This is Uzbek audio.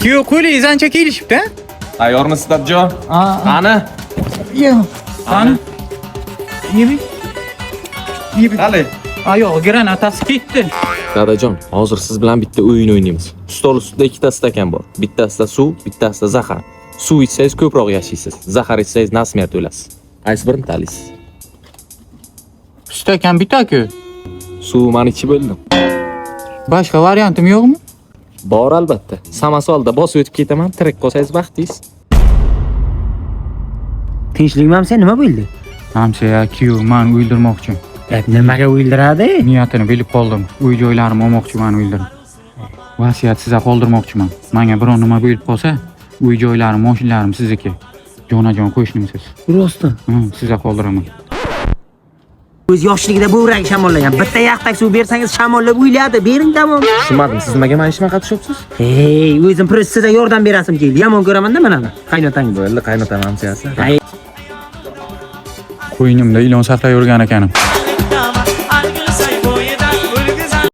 Kuyov, qo'lingiz ancha kelishibdi. Tayyormisiz, dadajon? Qani? Yo'q. Qani? Yemi? Yemi. Qali. Oyog'i granatasi ketdi. Dadajon, hozir siz bilan bitta o'yin o'ynaymiz. Stol ustida ikkita stakan bor. Bittasida suv, bittasida zahar. Suv ichsangiz ko'proq yashaysiz. Zahar ichsangiz насмерть o'lasiz. Qaysi birini tanlaysiz? Stakan bitta-ku. Suv man ichib o'ldim. Boshqa variantim yo'qmi? Bor albatta. Samosolda bosib o'tib ketaman, tirik qolsangiz baxtliz. Tinchlikmi sen, nima bo'ldi? Hamsoya kuyov mani o'ldirmoqchi. Nimaga o'ldiradi? Niyatini bilib qoldim. Uy joylarimni olmoqchi, mani o'ldirib. Vasiyat sizga qoldirmoqchiman. Menga biron nima bo'lib qolsa, uy joylarim, mashinalarim sizniki. Jonajon qo'shnimsiz. Rostdan. Sizga qoldiraman. O'z yoshligida buvragi shamollagan. Bitta yaxtak suv bersangiz shamollab o'yladi. Bering tamom. Tushunmadim, siz nimaga meni ishimga qatishyapsiz? Hey, o'zim просто sizga yordam berasim keldi. Yomon ko'raman-da mana qaynotangni. Bo'ldi, qaynotam hamsoyasi. Ay, Qo'ynimda ilon saqlab yurgan ekanim.